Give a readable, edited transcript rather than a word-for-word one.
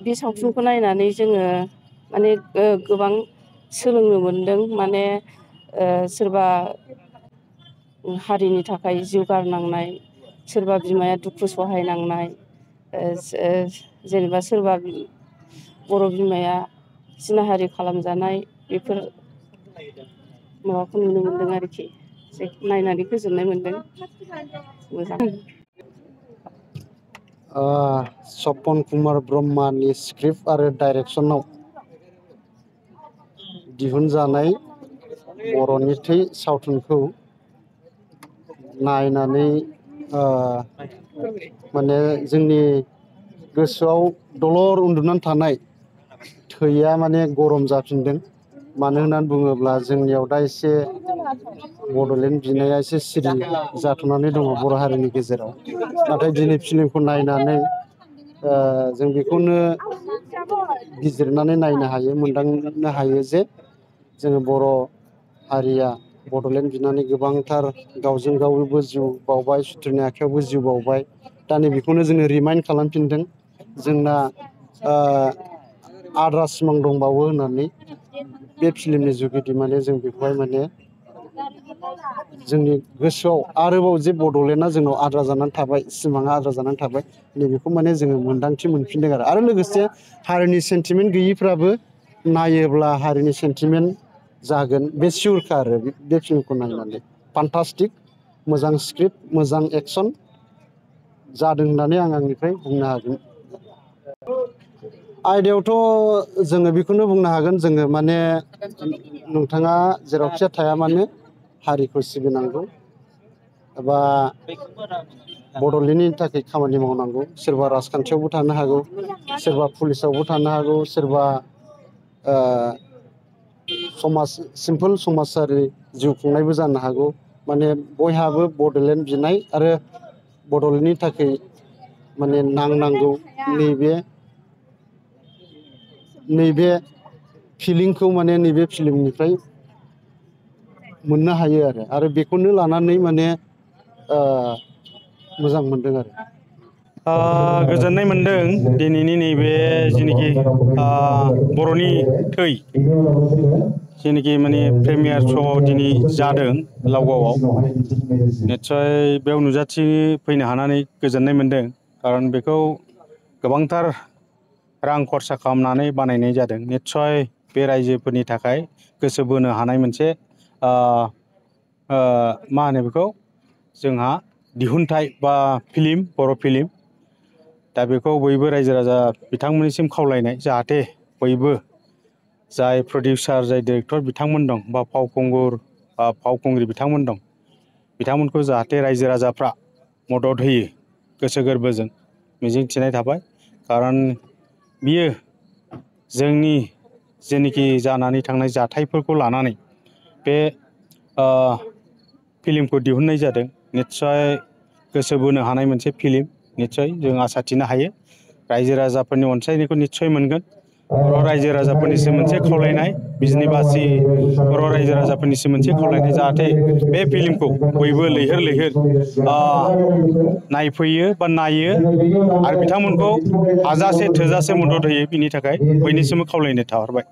बे सावथुनखौ नायनानै जोङो माने गोबां सोलोंनो मोनदों माने सोरबा हारिनि थाखाय जिउ गारनांनाय सोरबा बिमाया दुखु सहायनांनाय जेनेबा सोरबा बर' बिमाया जिनाहारि खालामजानाय बेफोर माबाखौ नुनो मोनदों आरोखि नायनानै गोजोननाय मोनदों मोजां। सपन कुमार ब्रह्मानि स्क्रिप्ट आरो डाइरेक्सनाव दिहुनजानाय बर'नि थै सावथुनखौ नायनानै माने जोंनि गोसोआव दलर उन्दुनानै थानाय थैया माने गरम जाफिनदों। मानो होननानै बुङोब्ला जोंनियाव दा एसे बड'लेण्ड बिनाया एसे सिरि जाथ'नानै दङ बर' हारिनि गेजेराव। नाथाय दिनै फिल्मखौ नायनानै जों बेखौनो बिजिरनानै नायनो हायो मोनदांनो हायो जे जोङो बर' हारिया बड'लेण्ड बिनानै गोबांथार गावजों गावबो जिउ बावबाय सुथुरनि आखायावबो जिउ बावबाय। दा नैबेखौनो जोङो रिमाइन्ड खालामफिनदों जोंना आद्रा सिमां दंबावो होननानै बे फिल्मनि जुगेदि माने जों बेखौहाय माने जोंनि गोसोआव आरोबाव जे बड'लेण्डआ जोंनाव आद्रा जानानै थाबाय सिमाङा आद्रा जानानै थाबाय नैबेखौ माने जोङो मोन्दांथि मोनफिनदों आरो लोगोसे हारिनि सेन्टिमेन्ट गैयिफ्राबो नायोब्ला हारिनि सेन्टिमेन्ट जागोन बे सिउरखा आरो बे फिल्मखौ नायनानै फान्टास्टिक मोजां स्क्रिप्ट मोजां एक्सन जादों होननानै आं आंनिफ्राय बुंनो हागोन। आयदायावथ' जोङो बेखौनो बुंनो हागोन जोङो माने नोंथाङा जेरावखि थाया मानो हारिखौ सिबिनांगौ एबा बड'लेण्डनि थाखाय खामानि मावनांगौ। सोरबा राजखान्थियावबो थानो हागौ सोरबा पुलिसावबो थानो हागौ सोरबा समाज सिम्पोल समाजारि जिउ खुंनायबो जानो हागौ। माने बयहाबो बड'लेण्ड बिनाय आरो बड'लेण्डनि थाखाय माने नांनांगौ नैबे फिलिंखौ माने नैबे फिल्मनिफ्राय मोननो हायो आरो बेखौनो लानानै माने मोजां मोनदों आरो। गोजोननाय मोनदों दिनैनि नैबे जेनोखि बर'नि थै जेनोखि माने प्रिमियार श' दिनै जादों लावगावआव निस्सय बेयाव नुजाथिफैनो हानानै गोजोननाय मोनदों। खारन बेखौ गोबांथार रां खरसा खालामनानै बानायनाय जादों। निस्सय बे रायजोफोरनि थाखाय गोसो बोनो हानाय मोनसे मा होनो बेखौ जोंहा दिहुनथाइ बा फिल्म बर' फिल्म। दा बेखौ बयबो रायजो राजा बिथांमोननिसिम खावलायनाय जाहाथे बयबो जाय प्रडिउसार जाय डिरेक्टर बिथांमोन दं बा फावखुंगुर बा फावखुंग्रि बिथांमोन दं बिथांमोनखौ जाहाथे रायजो राजाफ्रा मदद होयो गोसो गोरबोजों मिजिंथिनाय थाबाय। खारन बियो जोंनि जेनोखि जानानै थांनाय जाथायफोरखौ लानानै बे फिल्मखौ दिहुननाय जादों। निस्सय गोसो बोनो हानाय मोनसे फिल्म निस्सय जों आसा थिनो हायो रायजो राजाफोरनि अनसायनायखौ निस्सय मोनगोन। बर' रायजो राजाफोरनिसिम मोनसे खावलायनाय बिजिनि बासि बर' रायजो राजाफोरनिसिम मोनसे खावलायनाय जाहाथे बे फिल्मखौ बयबो लैहोर लैहोर नायफैयो बा नायो आरो बिथांमोनखौ हाजासे थोजासे मदद होयो बिनि थाखाय बयनिसिमबो खावलायनाय थाहरबाय।